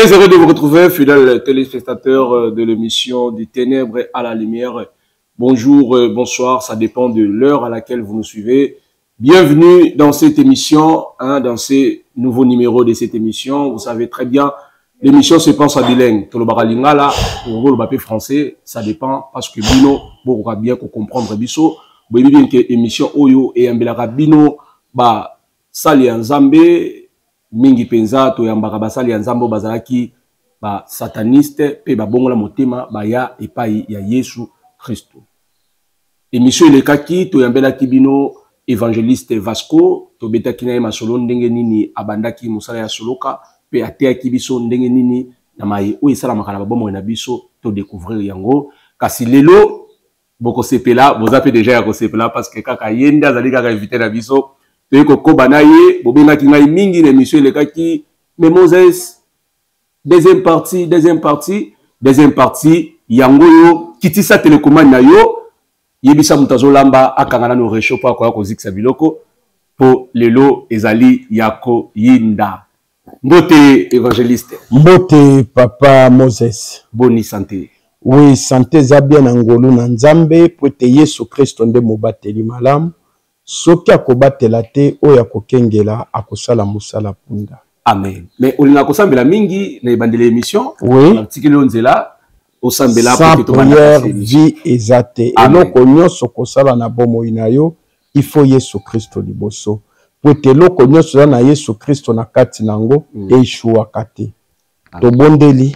Très heureux de vous retrouver, fidèles téléspectateurs de l'émission des ténèbres à la lumière. Bonjour, bonsoir, ça dépend de l'heure à laquelle vous nous suivez. Bienvenue dans cette émission, hein, dans ce nouveau numéro de cette émission. Vous savez très bien, l'émission se pense à bilingue. Tolobaka lingala, ou français, ça dépend parce que bino, beaucoup bien qu'on comprendre biso. Boyebi bien que émission oyo eyambelaka bino ba sali ya Nzambe mingi penza. Toyambaka basali ya Nzambe oyo bazalaki ba sataniste pe babongola motema baya epai ya Yesu Kristo. Émission elekaki, toyambelaki bino évangéliste Vasco, tobetaki na ye masolo ndenge nini abandaki mosala ya soloka pe ateyaki biso ndenge nini na maye oyo esalamaka na babomoi na biso to découvrir yango. Kasi lelo bokosepela, boza pe déjà ya kosepela parce que kaka ye nde azali kaka invité na biso. Toye kokoba na ye, bobengaki ngai mingi na émission elekaki, mais Moses, deuxième partie, deuxième partie, deuxième partie, yango yo, kitisa télécommande na yo, yebisa moto azolamba, akanga nano réchaud po akoya kozikisa biloko, po lelo ezali ya koyinda. Mbote évangéliste. Mbote papa Moses. Boni santé. Oui, santé eza bien na ngolu na Nzambe, po ete Yesu Kristo nde mobateli malamu. Soki akobatela te, oyo akokengela akosala mosala punda. Amen. Mais olinga kosambela mingi na ebandeli émission. Oui. Natikeli yo nzela osambela po ete tobanda Sans prière, kasi émission. Vie eza te. Amen. Eloko nyonso kosala na bomoi na yo, il faut Yesu Kristo liboso. Po ete eloko nyonso eza na Yesu Kristo na kati na yango, echuaka te. Amen. Tobondeli.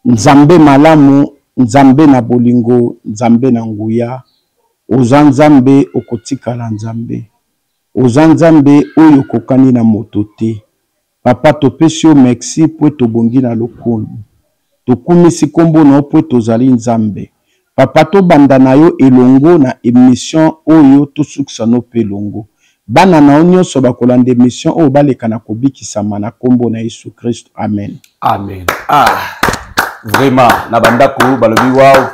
Nzambe malamu, Nzambe na bolingo, Nzambe na nguya. Oza Nzambe, okotikala Nzambe. Oza Nzambe oyo okokani na moto te. Papa, topesi yo merci po ete obongi na lokumu. Tokumisi kombo na yo po ete ozali Nzambe. Papa, tobanda na yo elongo na émission oyo, tosukisa no pe elongo. Bana na yo nyonso bakolanda émission oyo baleka na kobikisama na kombo na Yesu Christ. Amen. Amen. Ah, vraiment, na bandako balobi wow,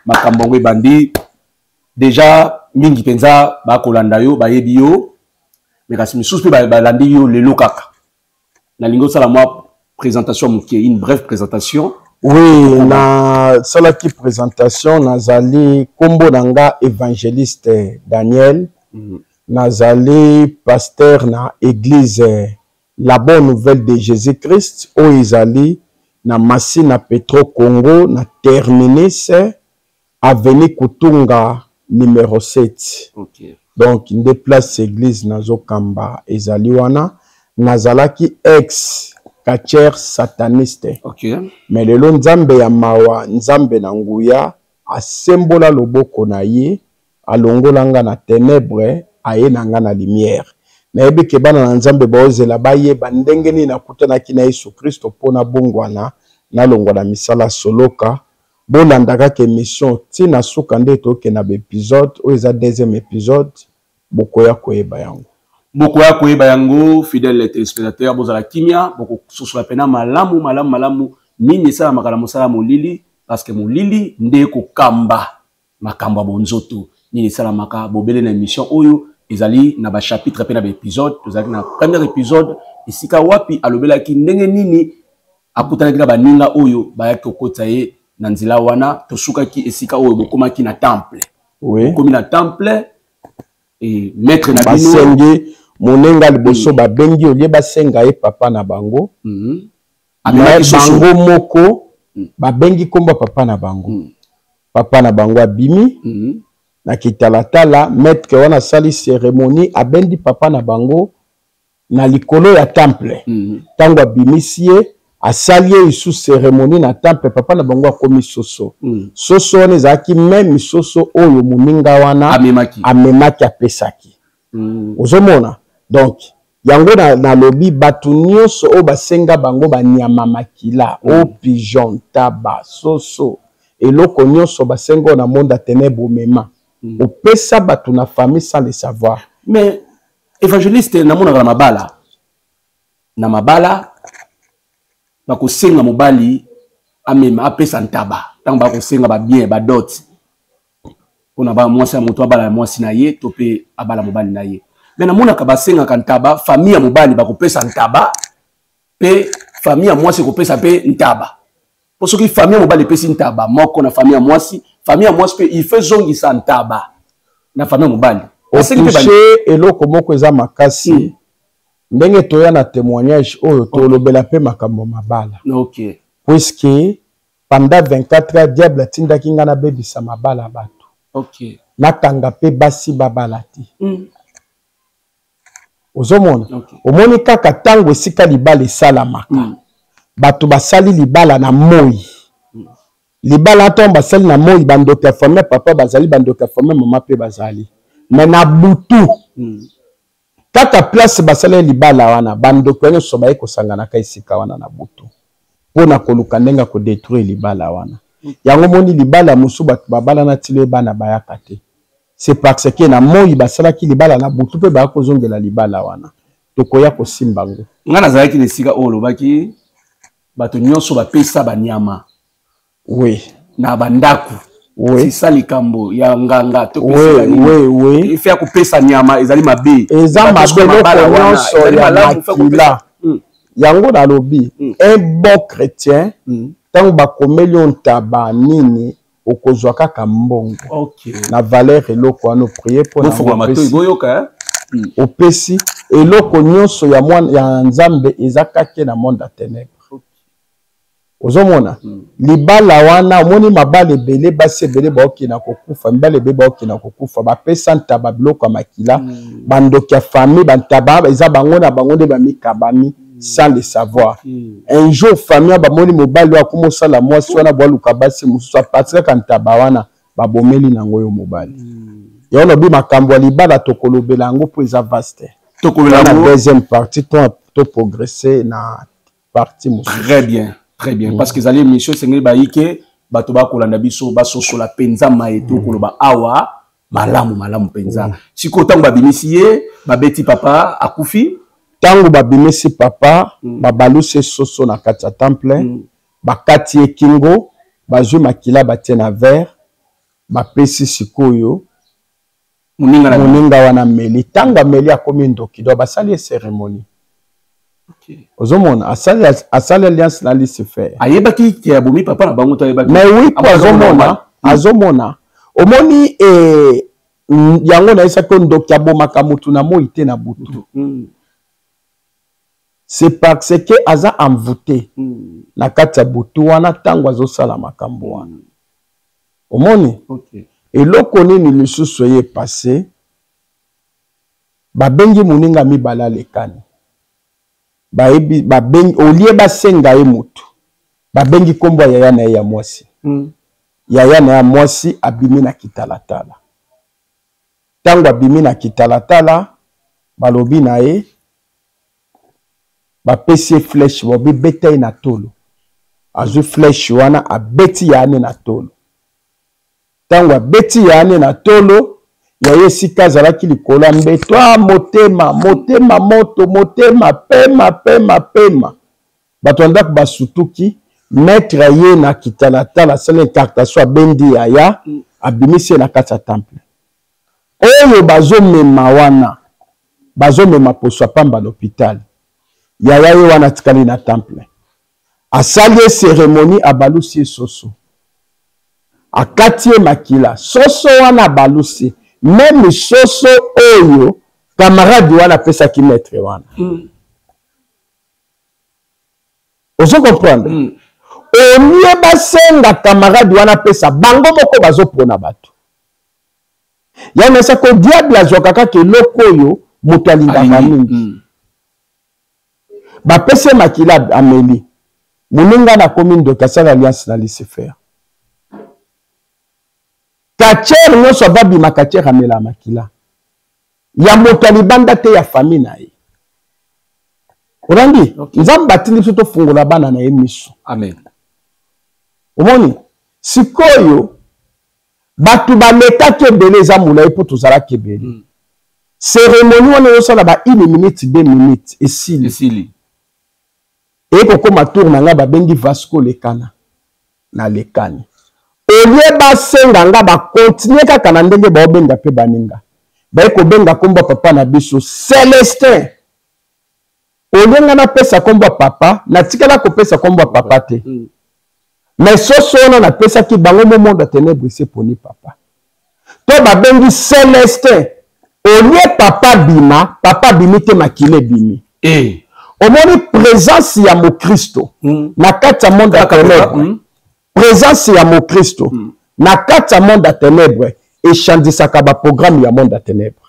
makambo yango ebandi déjà mingi penza bakolanda yo, bayebi yo, mais kasi misusu pe balandi yo lelo kaka. Nalingi osala mwa présentation moke, une brève présentation. Oui, na salaki présentation, nazali kombo na nga évangéliste Daniel. Nazali pasteur na église La Bonne Nouvelle de Jésus-Christ oyo ezali na Masina Petro Congo na terminus avenue Kutunga numéro 7. Donc nde place église nazokamba ezali wana. Nazalaki ex catcheur sataniste. Mais lelo Nzambe ya mawa, Nzambe na nguya asembola loboko na ye, alongola nga na ténèbres, aye na nga na lumière. Nayebi ke bana na Nzambe baozela bayeba ndenge nini nakutanaki na Yesu Kristo mpo na bongwana, nalongwa na misala soloka. Bolanda kaka émission ti na suka nde tokende na ba épisode oyo eza deuxième épisode, bokoya koyeba yango. Bokoya koyeba yango, fidèle téléspectateur, bozala kimia, bokososola pena malamu malamu malamu nini esalamaka na mosala molili, parce que molili nde kokamba makambo ya bonzoto. Nini esalamaka bobele na émission oyo ezali na ba chapitre pe na ba épisode. Tozalaki na premier épisode esika wapi alobelaki ndenge nini akutanaki na baninga oyo bayaki kokotisa ye na nzela wana. Tosukaki esika oyo bokomaki na temple. Bokomi na temple et maître na bino basengi monenga liboso, babengi olie basenga ye papa na bango. Amemaki Mais soso. bango moko babengi komba papa na bango. Papa na bango abimi. Na kitalatala, maître wana asali cérémonie, abendi papa na bango na likolo ya temple. Tango abimisi ye, asali ye lisusu cérémonie na temple, papa na bango akomi soso. Soso wana ezalaki même soso oyo moninga wana amemaki, amemaki apesaki. Ozomona? Donc yango nalobi bato nyonso oyo basenga bango banyama makila, o pigeon, taba, soso, eloko nyonso basenga oyo na monde ya ténèbres omema. Opesa bato na famille sans le savoir. Mais évangéliste, namonaka na mabala, na mabala bakosenga mobali amema apesa ntaba ntango bakosenga ba bien ba dot mpona ba mwasi ya moto abala mwasi na ye to pe abala mobali na ye. Mais namonaka basengaka ntaba, famille ya mobali bakopesa ntaba Mpe famille ya mwasi ekopesa mpe ntaba, mpo soki famille ya mobali epesi ntaba moko na famille ya mwasi, famille ya mwasi mpe il faut ezongisa ntaba na famille ya mobali. Otouche eloko moko eza makasi. Ndenge toya na témoignage oyo, tolobela mpe makambo mabala. Puisque pendant 24 heures, diable atindaki ngai nabebisa mabala ya bato. Nakanga mpe basi babala te. Ozomona? Omoni kaka ntango esika libala esalamaka, bato basali libala na moi. Libala ntango basali na moi, bandoki ya famille ya papa bazali, bandoki ya famille ya mama mpe bazali. Mais na butu, kaka place basali libala wana, bandoki wana nyonso baye kosanganaka esika wana na butu mpo na koluka ndenge ya kodétruire libala wana. Yango moni libala mosusu, bato babalana tilo bana bayaka te, c'est parce que na moi basalaki libala, na butu mpe baya kozongela libala wana. Tokoya kosimba yango. Ngai nazalaki na esika oyo olobaki bato nyonso bapesa banyama na bandako. C'est ça, likambo ya nganga to oui. Ife ya kopesa nyama ezali mabe? Eza mabe, eloko nyonso ya makila. Yango nalobi, un bon chrétien, ntango bakomeli yo ntaba nini, okozwa kaka mbongo na valeur eloko wana, oprier mpona boyoka. Opesi eloko nyonso ya mwana ya Nzambe, eza kake na monde ya ténèbre. Ozomona libala wana, omoni mabala ebele, basi ebele baokenda kokufa, mibali ebele baokenda kokufa, bapesa ntaba biloko ya makila. Bandoki ya famille, bantaba eza bango na bango nde bamikabami sans le savoir. Un jour, famille bamoni mobali oyo akoma osala mwasi wana, bwaluka basi mosusu, apati kaka ntaba wana, babomeli nango oyo mobali. Yango lobi makambo ya libala, tokolobela yango mpo eza vaste. Tokolobela na deuxième partie, to progresser na partie mosusu. Très bien, très bien. Parce que ezali émission esengeli bayike bato bakolanda biso basosola mpenza maye tokoloba awa malamu malamu mpenza. Sikoyo, ntango babimisi ye, babeti papa, akufi. Ntango babimisi papa, babalusi soso na kati ya temple, bakati ye kingo, bazwi makila, batie na verre, bapesi sikoyo moninga. Moninga wana ameli. Ntango ameli, akomi ndoki. Donc basali ye cérémonie. Ozomona, asali, asali alliance na Lucifer. Ayebaki ke abomi papa na bango to ayebaki? Mais oui, po azomona, azomona. Omoni yango nayesaki, ndoki abomaka motu na moi te, na butu. C'est parce que aza envoûté na kati ya butu wana ntango azosala makambo wana. Omoni? Eloko nini lisusu eye passe? Babengi moninga mibale, alekani, bayebi, babengi, olie basenga ye motu, babengi nkombo ya yaya na ye ya mwasi. Yaya na ye ya mwasi abimi na kitalatala. Ntango abimi na kitalatala, balobi na ye, bapesi ye flèche, babi beta ye na tolo. Azwi flèche wana, abeti yaane na tolo. Ntango abeti yaane na tolo, ya ye esika azalaki likolo ya mbeto, a motema, motema, moto, motema, pema, pema, pema. Bato ya ndako basutuki. Maître ye na kitalatala asali incantation, abendi yaya, abimisi ye na kati ya temple. Oyo bazomema wana, bazomema poso ya pamba na hôpital. Yaya ye wana atikali na temple. Asali ye cérémonie, abalusi ye soso, akati ye makila. Soso wana abalusi, même soso oyo camarade wana apesaki maître wana. Ozo comprendre? Au lieu basenga camarade wana apesa, bango moko bazopona bato. Yango esako diable azwaka kaka eloko oyo moto alingaka mingi. Bapesi ye makila, ameli. Moninga nakomi ndoki, asala alliance na Lucifer. Catcheur nyonso avabima, catcheur amela makila ya moto ya libanda te, ya famille na ye. Olandi? Nzambe atindi biso tofungola bana na ye miso. Amen. Omoni sikoyo, bato balekaki ebele, eza molai mpo tozalaki ebele. Cérémonie wana ezosala ba une minute, 2 minutes, esili. Esili. Eye kokóma tour na ngai, babengi Vasco, lekana. Nalekani. Au lieu basenga nga, bacontinuer kaka na ndenge baobenga mpe baninga. Baye kobenga kombo papa na biso Celestin. Olie nga napesa nkombo ya papa, natikala kopesa nkombo ya papa te. Mais soso wana napesaki bango mo monde ya ténèbre esi eponi papa. To babengi Celestin, olie papa bima, papa abimi te, makila ebimi. Omoni présence ya mokristo na kati ya monde ya ténèbre. Présence ya mokristo na kati ya monde ya ténèbre echandisaka ba programme ya monde ya ténèbre.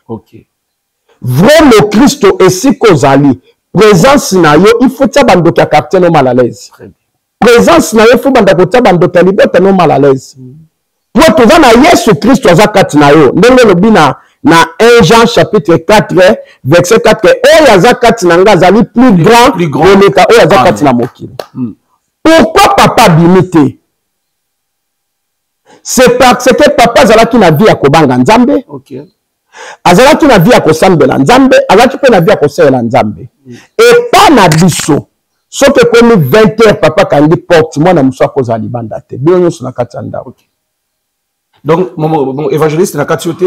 Vrai mokristo, esika ozali, présence na yo il faut tia bandoki ya quartier no mal à l'aise. Présence na yo il faut banda kotia bandoki ya libota no mal à l'aise. Po toza na Yesu Kristo aza kati na yo, ndenge olobi na 1 Jean chapitre 4 verset 4, oyo aza kati na nga azali plus grand koleka oyo aza kati na mokili. Pourquoi papa abimi te? C'est parce que papa azalaki na vie ya kobanga Nzambe. Azalaki na vie ya kosambela Nzambe, azalaki mpe na vie ya kosalela Nzambe. Epa na biso, soki ekomi 20 heures, papa akangi porte, mwana mosusu akozala libanda te, bino nyonso na kati ya ndako. Donc, mon évangéliste na kati yo te,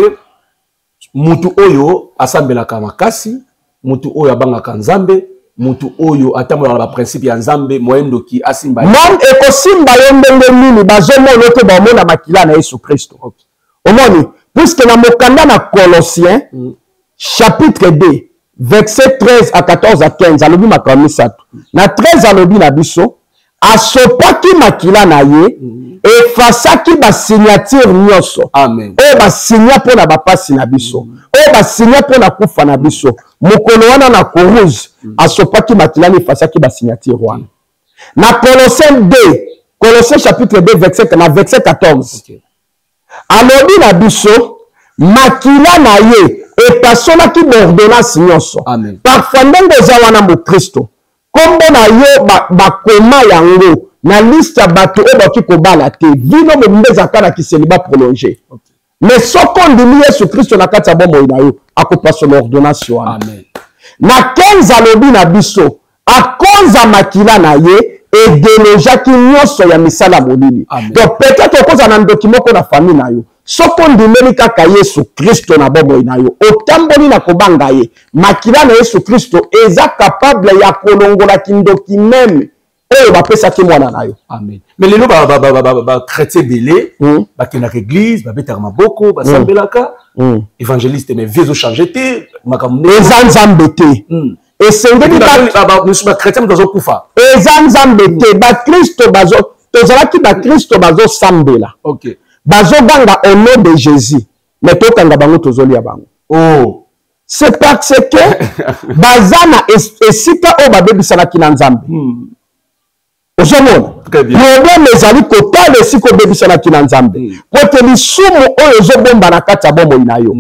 mutu oyo asambelaka makasi, mutu oyo abangaka Nzambe, mutu oyo atambolaka na ba principe ya Nzambe, moyen ndoki asimba ye. Non, ekosimba yo ndenge nini? Bazomona yo te, bamona makila na Yesu Kristo. Omoni, puisque na mokanda na Colossiens, chapitre 2, verset 13 à 14 à 15, alobi makambo misato. Na 13 alobi na biso, asopaki makila na ye, efasaki ba signature nyonso. Oyo ba signa mpo na bapasi na biso, oyo ba signa mpo na kufa na biso. Mokolo wana na Kuruz, asopaki makila na efasaki ba signature wana. Na Colossiens 2, Colossiens chapitre 2, verset, na verset 14. Alobi na biso, makila na ye epasolaki ba ordonnance nyonso. Parfois ndenge oza wana mokristo, kombo na yo bakoma yango na liste ya bato oyo bakoki kobala te. Vino mobimba ezalaka na kiseli ba prolonger. Mais soki ondimi Yesu Kristo na kati ya bomoi na yo, akopasola ordonnance wana. Na 15 alobi na biso, akonza makila na ye edelojaki nyonso ya misala molili. Donc peut-être okozala na ndoki moko na famille na yo, soki ondimeli kaka Yesu Kristo na bomoi na yo, otamboli na kobanga ye, makila na Yesu Kristo eza capable ya kolongola kindoki meme oyo bapesaki mwana na yo. Amen. Mais lelo ba chrétien belé, bakendaka église, babetaka maboko, basambelaka, évangéliste, mais vie ezo changer te, makambo ndenge Eza Nzambe te. Esengeli ba chrétien moto azokufa. Eza Nzambe te. Ba Kristo bazo, tozalaki ba Kristo bazosambela. Bazoganga au nom de Jésus. Mais tokanga bango, tozolia bango. C'est parce que baza na esika oyo babebisanaki na Nzambe. Ozomona? Très bien. Problème ezali kotala esika obebisanaki na Nzambe. Po te lisumu oyo ozobomba na kati ya bomoi na yo,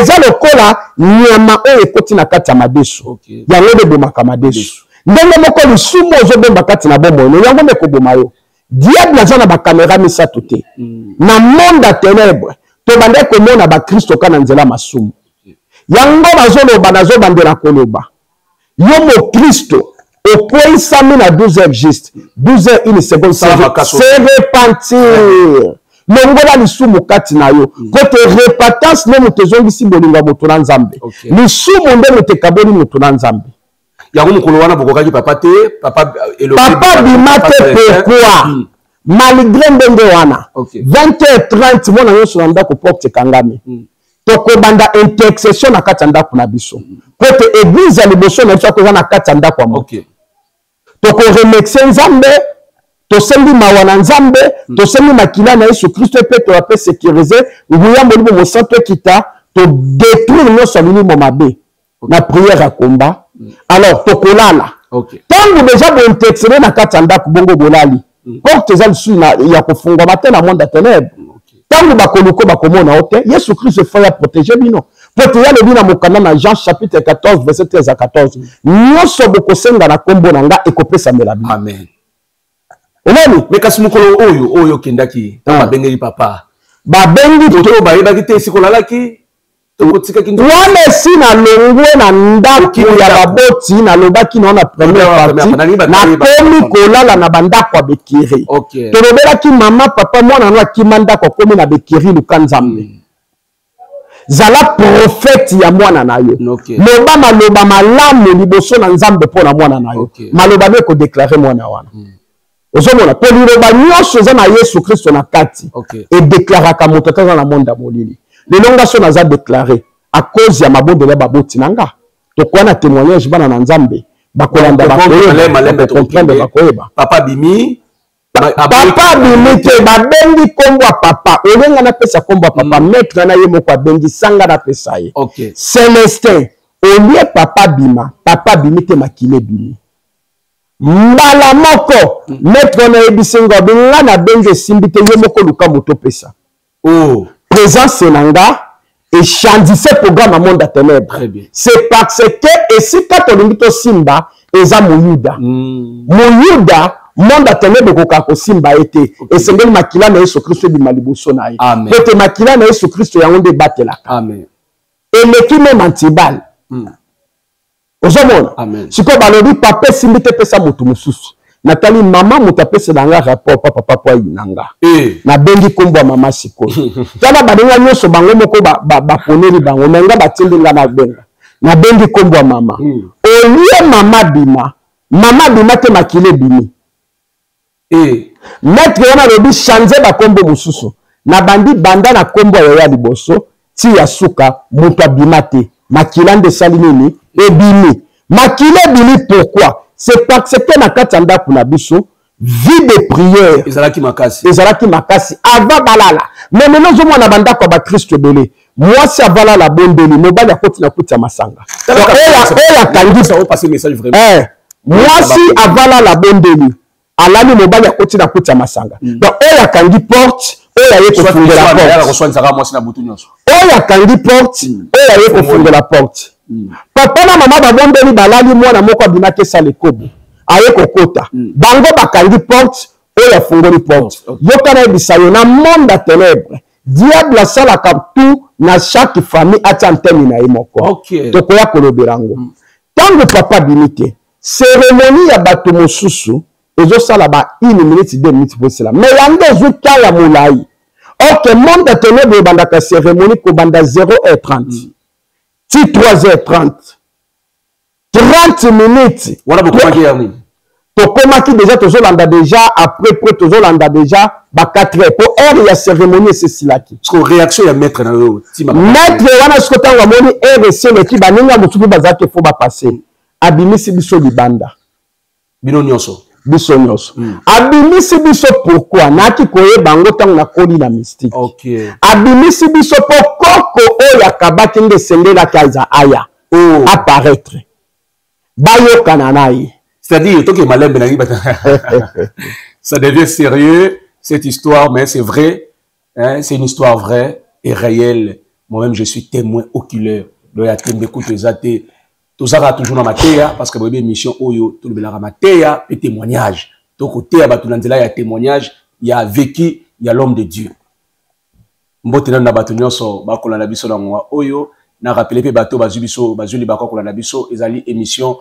eza lokola nyama oyo ekoti na kati ya madesu. Yango nde ebomaka madesu. Ndenge moko lisumu oyo ozobomba kati na bomoi na yo, yango nde ekoboma yo. Diable aza na ba caméra misato te. Na monde ya ténèbres, tobandaki komona ba Kristo kaka na nzela masumu. Yango bazoloba, nazobandela koloba. Yo mokristo okweyisami na 12 heures juste, 12 heures une seconde, Sala makasi. se repentir. Longola lisumu kati na yo. Kote repentance nde moto ezongisi bolingo ya moto na Nzambe. Lisumu nde moto ekaboli moto na Nzambe. Yango mokolo wana bokokaki papa te, papa elobi Papa bima te, pourquoi? Malgré ndenge wana, vingt heures trente, mwana nyonso na ndako porte ekangami. Tokobanda intercession na kati ya ndako na biso. Po ete église ya liboso na biso akoza na kati ya ndako ya moto. Tokoremercier Nzambe, tosengi mawa na Nzambe, tosengi makila na Yesu Kristo mpe toya mpe sécuriser nguya molimo mosantu ekita, to détruire nyonso ya milimo mabe na prière ya combat. Alors tokolala. Tango déjà bo intercéder na kati ya ndako bongo bolali. Porte eza lisusu ya kofungwama te na monde ya ténèbres. Tango bakoluko bakomona yo te, Yesu Kristo efo ya protéger bino. Po ete ya lobi na mokanda na Jean chapitre 14 verset 13 à 14, nyonso bokosenga na kombo na nga ekopesamela bino. Amen. Omoni? Mais kasi mokolo oyo, oyo okendaki, ntango babengeli papa. Babengi Moto oyo bayebaki te esika olalaki, tokotikaki nzoto. Wana esi nalongwe na ndako Okimi ya ndako. baboti, nalobaki na wana première Première partie, partie, nalingi bato bayeba. nakomi kolala na bandako ya Bekiri. Tolobelaki mama, papa, mwana no akima ndako akomi na Bekiri luka Nzambe. Zala prophète ya mwana na yo. Loba maloba malamu liboso na Nzambe mpo na mwana na yo. Maloba nde ekodeklare mwana wana. Ozomona, mpo liloba nyonso eza na Yesu Kristo na kati edeklaraka moto ata aza na monde ya molili. Lelo nga so naza déclaré à cause ya mabondeli ya baboti na nga. Tokoya na témoignage, bana na Nzambe bakolanda, bakoyeba, bakoyeba. Papa bimi. Papa abimi te, babengi nkombo ya papa. Olenga napesa nkombo ya papa, maître na ye moko abengi sanga napesa ye. Celestin, olie papa bima, papa abimi te, makila ebimi mbala moko. Maître wana ayebisi nga, nga nabengi esimbi te, ye moko luka moto opesa. Présence na nga echandise programme ya monde ya ténèbre. C'est parce que esika tolingi tosimba eza moyuda. Moyuda, monde ya ténèbre ekoka kosimba ye te. Esengeli makila na Yesu Kristo ebima liboso na ye, po ete makila na Yesu Kristo yango nde ebatelaka, eleki même antibal. Ozomona, sikoyo balobi papa esimbi te, pesa moto mosusu. Natali mama, moto apesela nga rapport pa papa po ayina nga. Nabengi nkombo ya mama. Sikoyo tala, baninga nyonso bango moko baponeli bango, me nga batindi nga nabenga. Nabengi nkombo ya mama. Olie mama bima, mama bima te, makila ebimi. Maître wana alobi change bakombo mosusu. Nabandi banda na nkombo ya yaya liboso ti ya suka, moto abima te. Makila nde esali nini? Ebimi. Makila ebimi pourquoi? C'est parce que na kati ya ndako na biso, vie de prière ezalaki makasi. Ezalaki makasi avant balala. Mais lelo ozomona bandako ya bakristo ebele, mwasi avalala bondeli, mobali akoti na kuti ya masanga. Oyo akangi mwasi avalala bondeli, alali, mobali akoti na kuti ya masanga. Donc oyo akangi porte, oyo aye kofungola porte, oyo akangi porte, oyo aye kofungola porte. Papa na mama babondeli, balali, mwana moko abimaki esala ekobo, aye kokota. Bango bakangi porte, oyo afungoli porte. Yoka, nayebisa yo, na monde ya ténèbre, diable asalaka tout na chaque famille atia antenne na ye moko. Tokoya kolobela yango. Ntango papa abimi te, cérémonie ya bato mosusu ezosala ba 1 minute, 2 minutes po esila, mais yango ezwi temps ya molai. Ok, monde ya ténèbre ebandaka cérémonie kobanda 0h30 ti 3h30, 30 minutes. Wana bokomaki ya nini? Tokomaki déjà, tozolanda déjà après près, tozolanda déjà ba 4 heures po heure ya cérémonie esesilaki. Siko réaction ya maître na yo? Maître wana siko ntango amoni heure eseleki, baninga mosusu mpe bazalaki, fo bapasse, abimisi biso libanda. Bino nyonso? Biso nyonso. Abimisi biso pourquoi? Nayaki koyeba yango ntango nakoli na mystique. Abimisi biso mpo koko oyo akabaki nde esengelaki aza aya apparaître, bayokana na ye. C'est-à-dire, toke malembe na ça devient sérieux cette histoire, mais c'est vrai, hein, c'est une histoire vraie et réelle. Moi-même, je suis témoin oculaire. Donc ya tembe kutu eza te. Tozalaka toujours na mateya, parce que boyebi émission oyo tolobelaka mateya mpe témoignage. Tokoteya bato na nzela ya témoignage ya vécu ya l'homme de Dieu. Mbote nano na bato nyonso bakolanda biso na ngonga oyo. Na rappele mpe bato bazwi biso, bazwi libako kolanda biso, ezali émission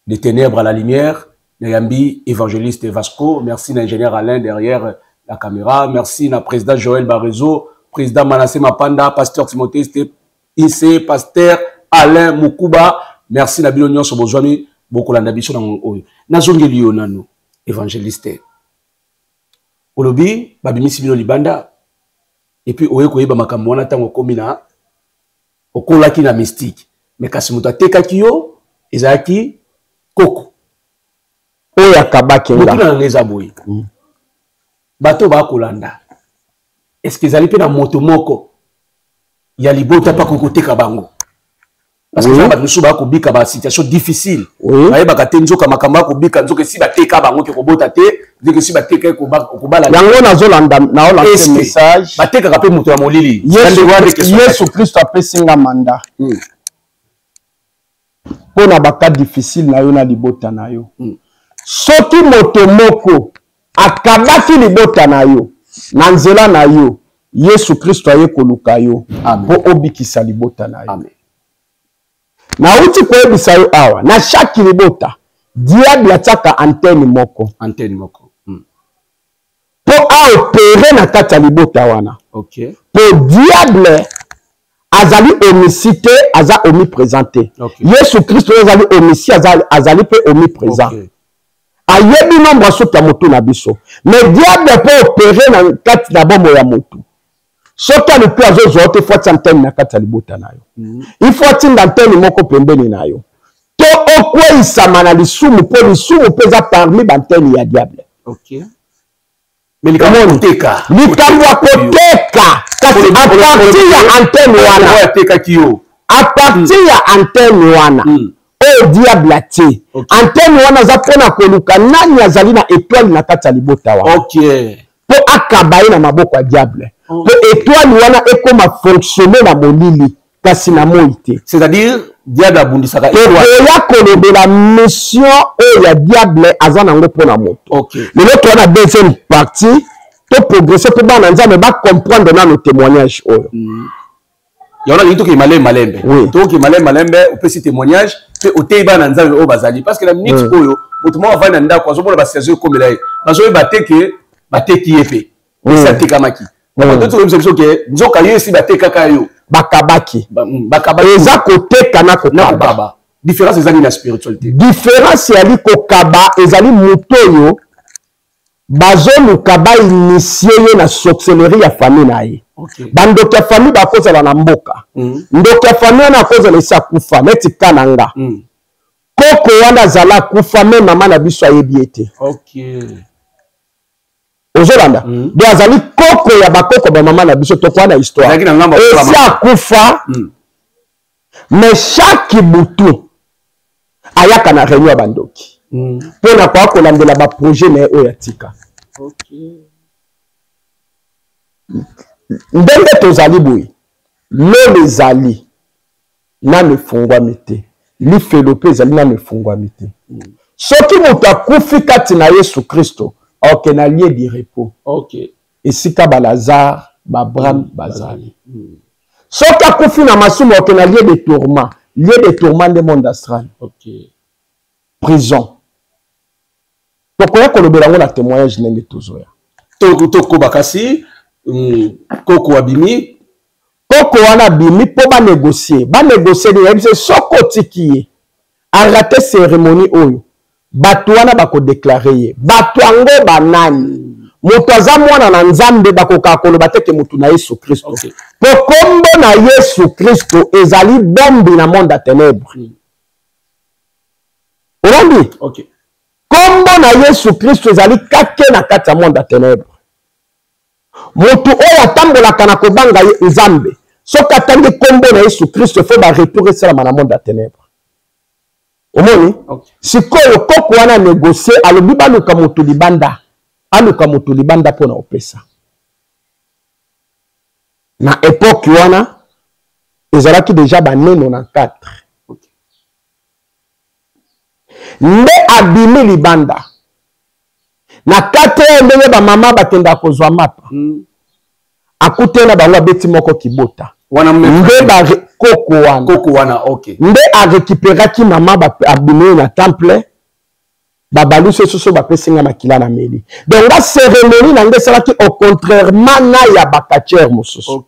de ténèbres à la lumière. Nayambi évangéliste Vasco. Merci na ingénieur Alain derrière la caméra. Merci na président Joël Barezo, président Manassé Mapanda, pasteur Timothée Isse, pasteur Alain Mukuba. Merci na bino nyonso bozwami bokolanda biso na ngonga oyo. Nazongeli yo nano, évangéliste. Olobi babimisi bino libanda, et puis oye koyeba makambo wana ntango okomi na okolaki na mystique. Mais kasi moto atekaki yo ezalaki koko oyo akabaki nga. Motuna nanga eza boye: bato bakolanda, est ce que ezali mpe na moto moko ya libota mpe akoki koteka bango? Parce que bato mosusu bakobika basituation difficile, bayebaka te nzoka makambo akobika, nzoka esi bateka bango ke kobota te, nzoka esi bateka kobala. Yango nazolanda, naolance message. Batekaka mpe moto ya molili? Yesu Kristo apesi nga mandat mpo na bacas difficile na yo na libota na yo. Soki moto moko akabaki libota na yo na nzela na yo, Yesu Kristo aye koluka yo mpo obikisa libota na yo. Nauti koyebisa yo awa, na chaque libota, diable atiaka antenne moko. Antenne moko. Mpo aopere na kati ya libota wana. Mpo diable Azali omniscient te, aza omniprésent te. Yesu Kristo oyo azali omniscient, azali mpe omniprésent. Ayebi nombre ya suki ya motu na biso. Mais diable mpo opere na kati na bomoi ya motu, soki aluki azozwa yo te, fo atia antenne na kati ya libota na yo. Il faut atinda antenne moko pembeni na yo to okweyisama na lisumu, mpo lisumu mpe eza parmi bantene ya diable. Mais likambo ya koteka, likambo ya koteka, kasi a partir ya antenne wana, atekaki yo. A partir ya antenne wana oyo diable atie, antenne wana aza mpona koluka nani azali na étoile na kati ya libota wana, mpo akaba ye na maboko ya diable, mpo étoile wana ekoma fonctionner na molili kasi na moi te. C'est-à-dire diable abundisaka étoile. Tokoya kolobela mission oyo ya diable aza nango mpona moto. Lelo toza na deuxième partie, toprogresse mpo bana Nzambe bacomprendre nano témoignage oyo. Yango nalingi tokende malembe malembe. Tokende malembe malembe, opesi témoignage mpe oteyi bana Nzambe oyo bazali, parce que na minute oyo moto moko avandi na ndako, azomona basituation ekomela ye, bazoyeba te ke bateki ye mpe esi atekamaki. Bato toyebisa biso ke nzoka ye esi batekaka yo. Bakabaki. Bakabaki. Eza koteka na kokaba. Différence eza nini na spiritualité? Différence ezali kokaba, ezali moto oyo bazoluka bainitie ye na sorcellerie ya famille na ye. Bandoki ya famille bakozala na mboka. Ndoki ya famille wana akozala esi akufa, neti ka na nga. Koko wana azala akufa, me mama na biso ayebi ye te. Ozolanda? Donc azali koko ya bakoko ba mama na biso, tokoya na histoire. Esi akufa, mais chaque butu ayaka na réunion ya bandoki mpona koya kolandela baprojet na ye oyo atika. Ndenge tozali boye, lolo ezali nano efungwami te, lifelo mpe ezali nano efungwami te. Soki moto akufi kati na Yesu Kristo, aoke na lieu du repos. Esika ba Lazare, ba Abraham bazali. Soki akufi na masumu, aoke na lieu de tourment. Lieu de tourment nde monde astral. Prison. Tokoya kolobela yango na témoignage ndenge tozoya. Tokoba kasi, koko abimi. Koko wana abimi mpo banégocier. Banégocier nini? Yebise soki otiki ye arate cérémonie oyo, bato wana bakodeklare ye. Bato yango banani? Moto aza mwana na Nzambe, bakoka koloba te ke motu na Yesu Kristo. Po kombo na Yesu Kristo ezali bombi na monde ya ténèbres. Olandi? Kombo na Yesu Kristo ezali kake na kati ya monde ya ténèbres. Motu oyo atambolaka na kobanga Nzambe, soki atangi kombo na Yesu Kristo, fo ba retour esalama na monde ya ténèbres. Omoni? Sikoyo koko wana négocier, alobi baluka motu libanda, aluka motu libanda mpona opesa. Na époque wana ezalaki déjà ba 94. Nde abimi libanda na 4 heures, ndenge ba mama bakendaka kozwa mapa. Akuteli na bango, abeti moko kibota. Wana nde ba koko wana. Koko wana, Nde arécupéraki mama, abimi na temple, babalusi soso, bapesi nga makila na meli. Donc nga cérémonie na nga esalaki au contrairement na ya bakatiere mosusu.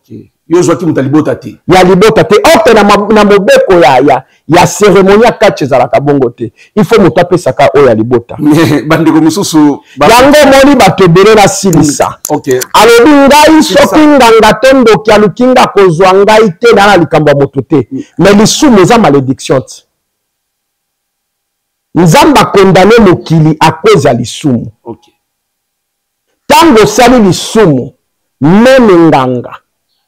Yo ozwaki moto ya libota te. Ya libota te. Or na mobeko ya cérémonie ya catch ezalaka bongo te. Il faut moto apesaka oyo ya libota. Bandeko mosusu yango omoni bato ebele nasilisa. Alobi ngai soki nganga to ndoki aluki nga kozwa ngai te, na likambo ya moto te. Mais lisumu eza malédiction te. Nzambe akondane mokili à cause ya lisumu. Tango osali lisumu, meme nganga,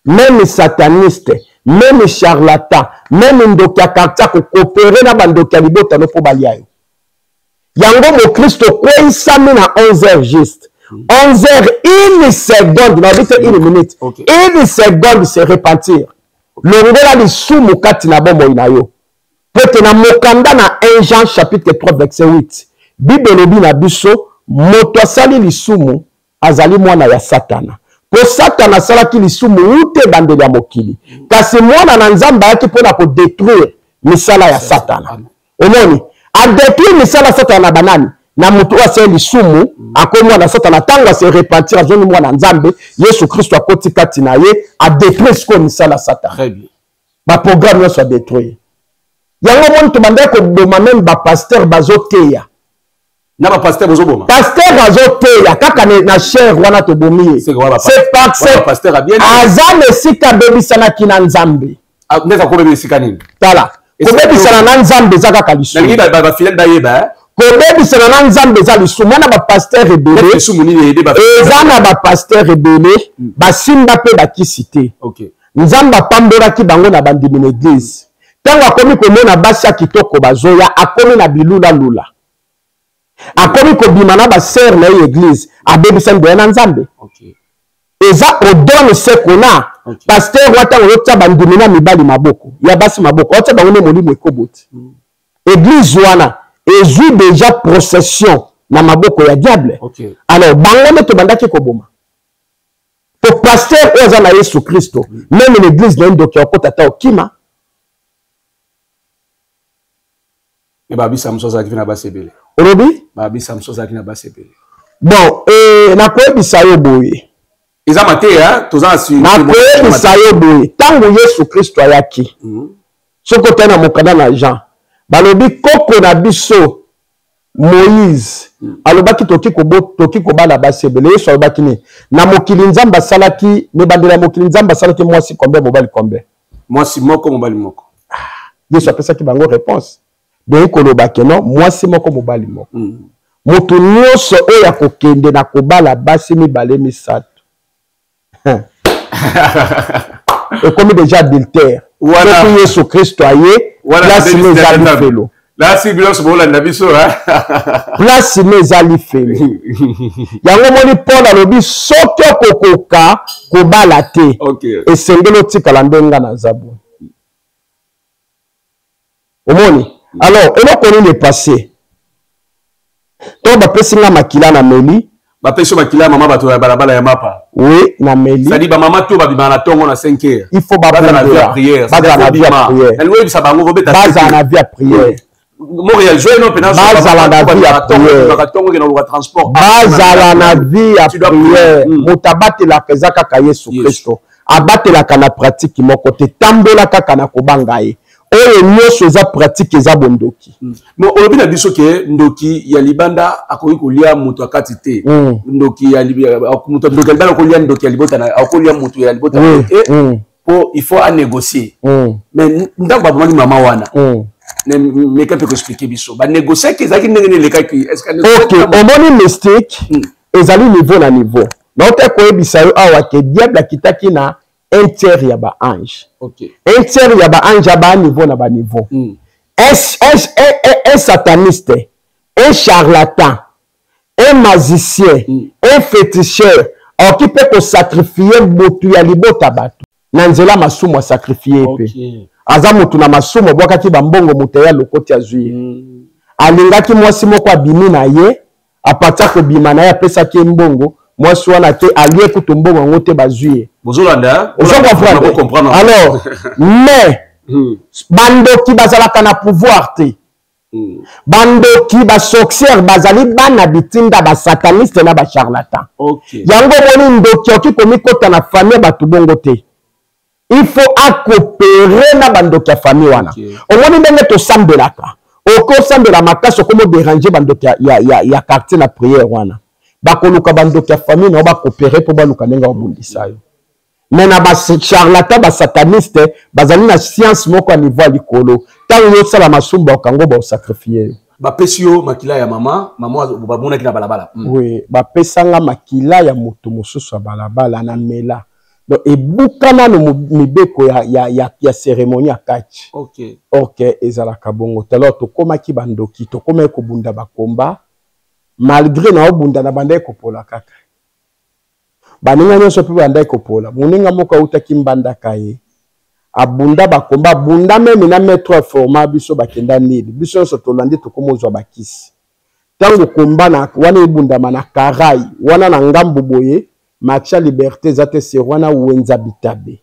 meme sataniste, meme charlatan, meme ndoki ya quartier akokopere na bandoki ya libota no mpo balia yo. Yango mokristo okweyisami na 11 heures juste. 11 heures, une seconde, na te une minute. Une seconde, se repentir. Longola lisumu kati na bomoi na yo. Po ete na mokanda na 1 Jean chapitre 3 verset 8, Bible elobi na biso moto asali lisumu azali mwana ya Satana. Po Satana asalaki lisumu wuta ebandeli ya mokili. Kasi mwana na Nzambe ayaki mpona kodétruire misala ya Satana. Omoni, adétruire misala ya Satana na banani? Na moto oyo asali lisumu, akomi mwana Satana. Ntango ase repentir, azongi mwana Nzambe, Yesu Kristo akoti kati na ye, adétruire sikoyo misala ya Satana. Très bien. Baprogramme nyonso adétruire yango. Moni, tobandaki koboma même bapasteur bazoteya. Na bapasteur bozoboma? Pasteur azoteya kaka na chaire wana, tobomi ye. C'est parce aza na esika abebisanaki na Nzambe. Ndenge akobeba esika nini? Tala, kobebisana na Nzambe eza kaka lisumu. Bafidèle bayeba. Kobebisana na Nzambe eza lisumu. Wana bapasteur ebele, eza na bapasteur ebele basimba mpe bakisi te. Nzambe apambolaki bango na bandimi na église. Ntango akomi komona basi ya kitoko bazoya, akomi na bilulalula, akomi kobima na basœur na ye église, abebisani boya na Nzambe. Eza odone sekona. Pasteur wa, ntango ozotia bandimi na mibali maboko, ya basi maboko, otia bango nde molimo ekoboti. Église wana ezwi déjà possession na maboko ya diable. Alors bango nde tobandaki koboma, po pasteur oyo aza na Yesu Kristo, même na église na ye, ndoki akota ata okima. Me babisa mosu azalaki mpe na basi ebele. Olobi? Babisa mosu azalaki na basi ebele. Bon, nakoyebisa yo boye. Eza mateya toza na. Nakoyebisa yo boye, ntango Yesu Kristo ayaki, soki otali na mokanda na Jean, balobi koko na biso Moïse alobaki toki kobala basi ebele. Yesu alobaki nini? Na mokili Nzambe asalaki, na ebandeli ya mokili, Nzambe asalaki mwasi combien, mobali combien? Mwasi moko, mobali moko. Yesu apesaki bango réponse. Donc koloba que non, mwasi moko, mobali moko. Moto nyonso oyo akokende na kobala basi mibale, misato, ekomi déjà adultère. Soki Yesu Kristo aye, place ne eza lifelo. Nasi biloko bolanda biso. Place ne eza lifelo. Yango moni Paul alobi, soki okokoka kobala te, esengeli otikala ndenge naza boye. Omoni? Alors eloko nini epasse to bapesi nga makila na meli? Bapesi yo makila ya mama bato ya balabala ya mapa? Oui, na meli. C'est-à-dire bamama to babimaka na ntongo na 5 heures. Il faut bazala na vie ya prière. Bazala na vie ya prière. Nalingi oyebisa bango kobeta. Bazala na vie ya prière. Montréal joye no mpena. Bazala na vie ya prière. Ntongo okende koluka transport. Bazala na vie ya prière. Moto abatelaka eza kaka Yesu Kristo. Abatelaka na pratique moko te. Tambola kaka na kobanga ye. Oyo nyonso eza pratique, eza bondoki. Mais olobi na biso que ndoki ya libanda akoki kolia moto akati te. Ndoki ya moto, ndoki ya libanda akolia ndoki ya libota, akolia moto ya libota te, po il faut anégocier. Mais ndako babomaki mama wana, meka mpe koexpliquer biso banégociaki ezalaki ndenge nini, elekaki? Ok, omoni, mystique ezali niveau na niveau. Naota koyebisa yo awa que diable akitaki na un tiers ya baange. Un tiers ya baange ya baniveau na baniveau. Un sataniste, un charlatan, un magicien, un féticheur akoki mpe kosacrifier motu ya libota bato na nzela masumu. Asacrifier mpe aza motu na masumu, abwakaki bambongo, moto ya lokoti azwi ye. Alingaki mwasi moko, abimi na ye, apartir kobima na ye, apesaki ye mbongo. Mwasi wana te alie kutu mbongo yango te, bazwi ye. Bozolanda? Ozo comprendre? Alors, mais bandoki bazalaka na pouvoir te. Bandoki, basorcière bazali bana bitinda, basataniste na bacharlatan. Yango omoni, ndoki oki komikota na famille bato bongo te. Il faut acoopérer na bandoki ya famille wana. Omoni ndenge tosambelaka, okoki osambela makasi, okomi odéranger bandoki ya quartier na prière wana. Bakoluka bandoki ya famille na yo bacoopérer mpo baluka ndenge babundisa yo. Mais na bacharlatan, basataniste bazali na science moko ya niveau ya likolo. Ntango yo osala masumu, baokango, baosacrifier yo. Bapesi yo makila ya mama, mama bamonaki na balabala. Oui, bapesanga makila ya moto mosusu ya balabala na mela. Donc ebuka nano mibeko ya cérémonie ya kati. Ok, ezalaka bongo te. Alors tokomaki bandoki, tokomaki kobunda bakomba. Malgré na obunda na bandaki kopola kaka, baninga nyonso mpe bandaki kopola. Moninga moko autaki Mbandaka, ye abunda bakomba, abunda même na maître aforma biso. Bakenda nili, biso nyonso tolandi, tokóma ozwa bakisi. Ntango komba na wana ebundama na karai wana na ngambu boye, marché ya Liberté eza te, ser wana wenza bitabe.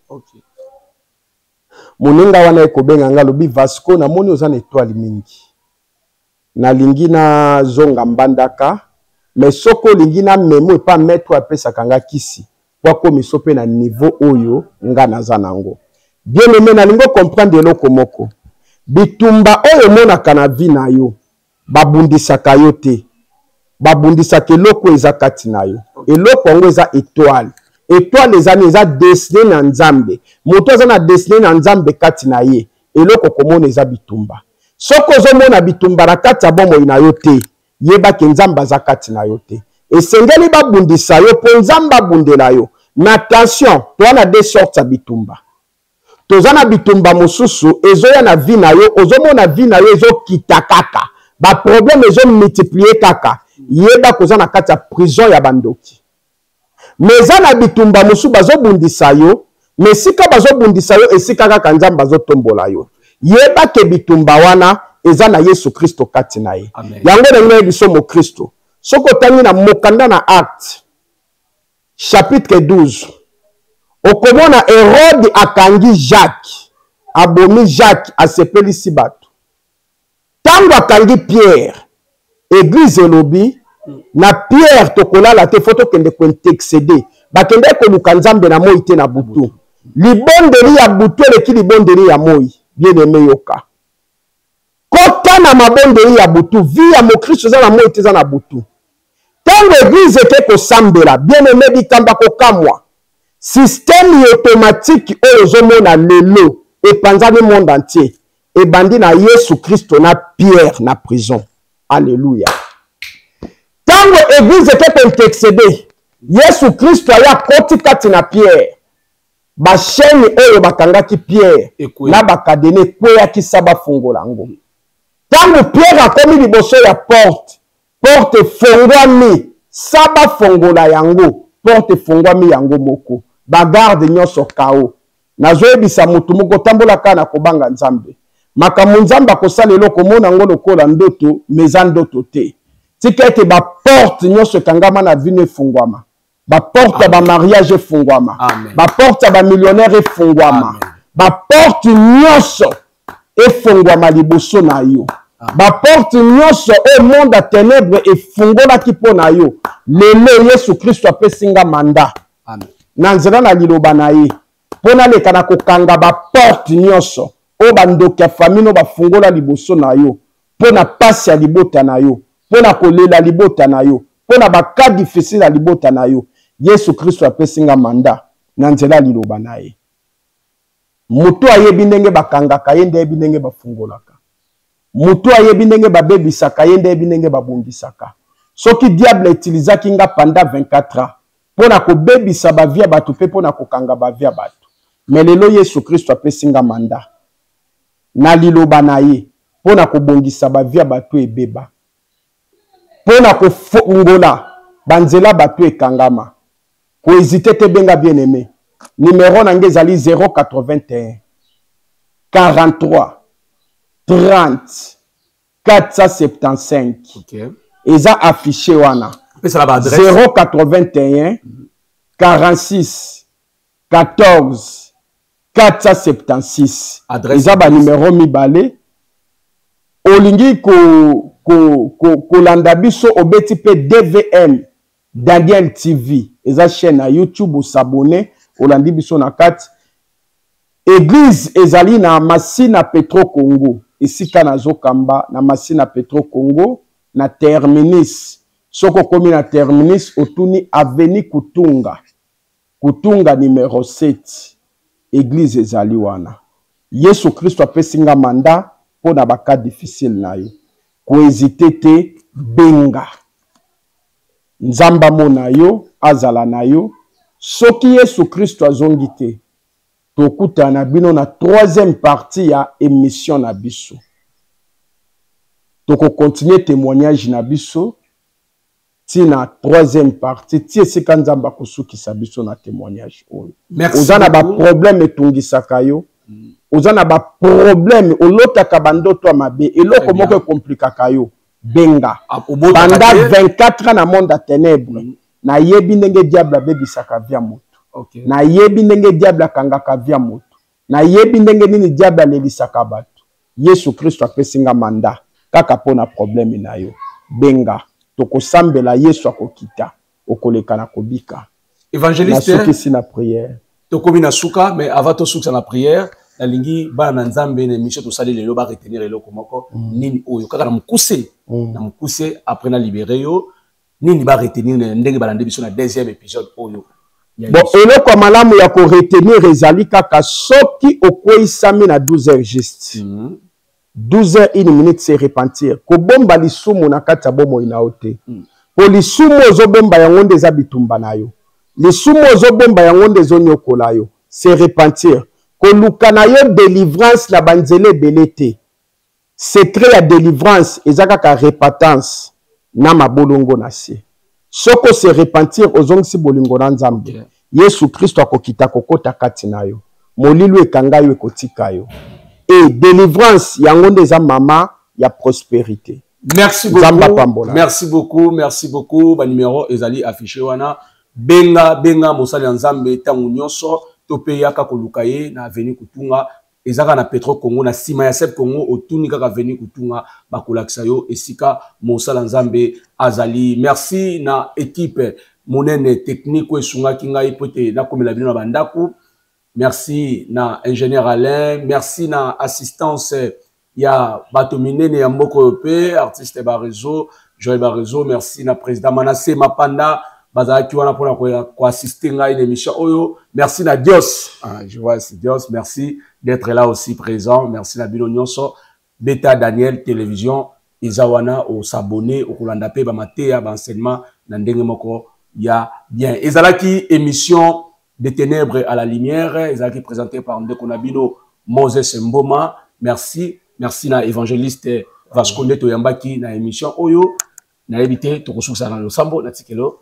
Moninga wana ekobenga nga, alobi: "Vasco, namoni oza na étoile mingi, nalingi nazonga Mbandaka, mais soki olingi namemo epa maître oyo apesaka nga kisi po akomiso mpe na niveau oyo nga naza nango." Bien aimé, nalingi ocomprendre eloko moko. Bitumba oyo omonaka na vie na yo, babundisaka yo te. Babundisaka eloko eza kati na yo. Eloko yango eza étoile. Étoile eza nini? Eza destiné na Nzambe. Moto aza na destiné na Nzambe kati na ye, eloko komona eza bitumba. Soki ozomona bitumba na kati ya bomoi na yo te, yeba ke Nzambe aza kati na yo te. Esengeli babundisa yo mpo Nzambe abundela yo. Mais attention, toza na deux sortes ya bitumba. Toza na bitumba mosusu ezoya na vie na yo, ozomona vie na yo ezokita kaka, ba problème ezo multiplier kaka, yeba koza na kati ya prison ya bandoki. Mais eza na bitumba mosusu bazobundisa yo, mais esika bazobundisa yo, esika kaka Nzambe azotombola yo. Yeba ke bitumba wana eza na Yesu Kristo kati na ye. Yango ndenge nayebi biso mokristo, soki otangi na mokanda na Acte chapitre 12, okomona Herode akangi Jacques, abomi Jacques, asepelisi bato. Tango akangi Pierre, eglise elobi na Pierre tokolala te, fo tokende kointercede. Bakendaki koluka Nzambe na moi te na butu. Libondeli ya butu eleki libondeli ya moi. Bien aimé, yoka. Kota na mabondeli ya butu. Vie ya mokristo eza na moi te, eza na butu. Tango eglise eke kosambela, bien aimé, bikamba kokamwa. Système automatique oyo ozomona lelo epanzani monde entier. Ebandi na Yesu Kristo na Pierre na prison. Alléluia. Tango eglise eke kointercede, Yesu Kristo aya koti kati na Pierre. Ba chaîne oyo bakangaki Pierre na ba cadenas ekweyaki sa bafungola yango. Tango Pierre akomi liboso ya porte, porte efongwami sa bafongola yango, porte efongwami yango moko. Ba garde nyonso KO. Nazoyebisa motu moko, tambola kaka na kobanga Nzambe. Makambo Nzambe akosala eloko omona yango lokola ndoto, mais eza ndoto te. Tika ete ba porte nyonso ekangama na vino efungwama. Ba porte ya ba mariage efungwama. Ba porte ya ba millionnaire efungwama. Ba porte nyonso efungwama liboso na yo. Ba porte nyonso oyo monde ya ténèbres efungolaki mpo na yo. Lelo Yesu Kristo apesi nga mandat. Na nzela na liloba na ye mpo naleka na kokanga ba porte nyonso oyo bandoki ya famille no bafungola liboso na yo mpo na pasi ya libota na yo, mpo na kolela libota na yo, mpo na ba cas difficile ya libota na yo. Yesu Kristo apesi nga mandat na nzela ya liloba na ye. Moto ayebi ndenge bakangaka ye nde ayebi ndenge bafungolaka. Moto ayebi ndenge babebisaka ye nde ayebi ndenge babongisaka. Soki diable utilisaki nga pendant 24 ans mpo na kobebisa ba vie ya bato mpe mpo na kokanga ba vie ya bato, mais lelo Yesu Kristo apesi nga mandat na liloba na ye mpo na kobongisa ba vie ya bato ebeba, mpo na kofongola ba nzela bato ekangama. Ko hésiter te, benga bien-aimé. Numéro na nga ezali 081 43 30 475. Okay. Eza affiché wana. 081 46 14 476. Eza ba numéro mibale. Olingi kolanda biso, obeti pe DVM Daniel TV, eza chaîne na YouTube, osabonner, olandi biso na kati. Église ezali na Masina Petro Congo, esika nazokamba na Masina Petro Congo na terminus. Soki okomi na terminus, otuni avenue Kutunga, Kutunga numero 7, église ezali wana. Yesu Kristo apesi nga mandat mpo na ba cas difficile na yo. Ko hésiter te, benga. Nzambe amona yo, azala na yo. Soki Yesu Kristo azongi te, tokutana na bino na troisième partie ya émission na biso. Toko continuer témoignage na biso ti na troisième partie, ti esika Nzambe akosukisa biso na témoignage oyo. Oza na ba problème etungisaka yo, oza na ba problème, olotaka ba ndoto ya mabe, eloko moko ekomplikaka yo, benga. Banda 24 ans na monde ya ténèbres, nayebi ndenge diable abebisaka vie ya moto. Nayebi ndenge diable akangaka vie ya moto. Nayebi ndenge nini diable alelisaka bato. Yesu Kristo apesi nga mandat kaka mpo na problème na yo. Benga, tokosambela, Yesu akokita, okoleka na kobika. Évangéliste, nasukisi na prière. Tokomi na suka, mais avant tosukisa na prière, nalingi bana na Nzambe na émission tosali lelo baretenir eloko moko. Nini oyo kaka na mokuse, na mokuse, après na libérer yo, nini baretenir na ndenge balandi biso na deuxième épisode oyo ya Bon, émission? Eloko ya malamu ya koretenir ezali kaka soki okweyisami na 12 heures juste, 12 heures 1 minute, se repentir, kobomba lisumu na kati ya bomoi na yo te, po lisumu ozobomba yango nde eza bitumba na yo, lisumu ozobomba yango nde ezonyokola yo. Se repentir, koluka na yo délivrance na banzela ebele te. Secret ya délivrance eza kaka repentance na mabolongo na se. Soki ose repentir, ozongisi bolingo na Nzambe, Yesu Kristo akokita kokota kati na yo, molili ekanga yo ekotika yo. E délivrance yango nde eza mama ya prospérité. Merci Nzambe beaucoup. apambola. Merci beaucoup, merci beaucoup. Ba numéro ezali affiché wana. Benga, benga mosali ya Nzambe ntango nyonso, to mpe yaka koluka ye na avenue Kutunga. Ezaka na Petro Congo, na nsima ya Sep Congo, otuni kaka avenue Kutunga, bakolakisa yo esika mosala Nzambe azali. Merci na équipe monene technique oyo esungaki ngai po ete nakomela bino na bandako. Merci na ingénieur Alain, merci na assistance ya bato minene ya mboka oyo mpe artiste ba réseau, Joël ba réseau. Merci na président Manassé Mapanda, bazalaki wana mpona koassister ngai na émission oyo. Merci na Dios, ah, je vois c'est Dios, merci d'être là aussi présent. Merci na bino nyonso. Beta Daniel Télévision eza wana, osabonner, okolanda mpe bamateya, baenseignement na ndenge moko ya bien. Ezalaki émission De ténèbres à la lumière, ezalaki présenté par ndeko na bino Moses Mboma. Merci, merci na évangéliste Vasco nde toyambaki na émission oyo. Nayebi te, tokosukisa na losambo na tikelo.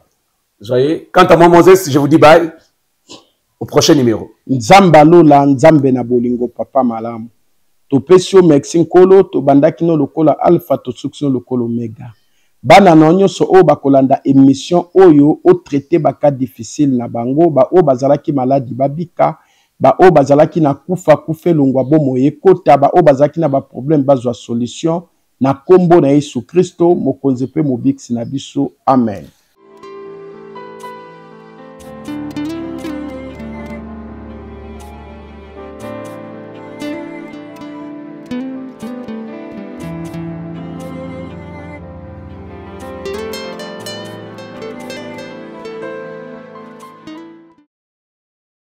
Soyez. Quant à moi, Moses, je vous dis bye au prochain numéro. Nzambe alola, Nzambe na bolingo, papa malamu, topesi yo merci Nkolo. Tobandaki no lokola alpha, tosukisi no lokola omega. Bana na nyonso oyo bakolanda émission oyo, otraiter bacas difficile na bango, baoyo bazalaki maladi babika, baoyo bazalaki na kufa kufa elongwa, bomoi ekota, baoyo bazalaki na baproblème bazwa solution, na nkombo na Yesu Kristo, mokonzi mpe mobikisi na biso, amen.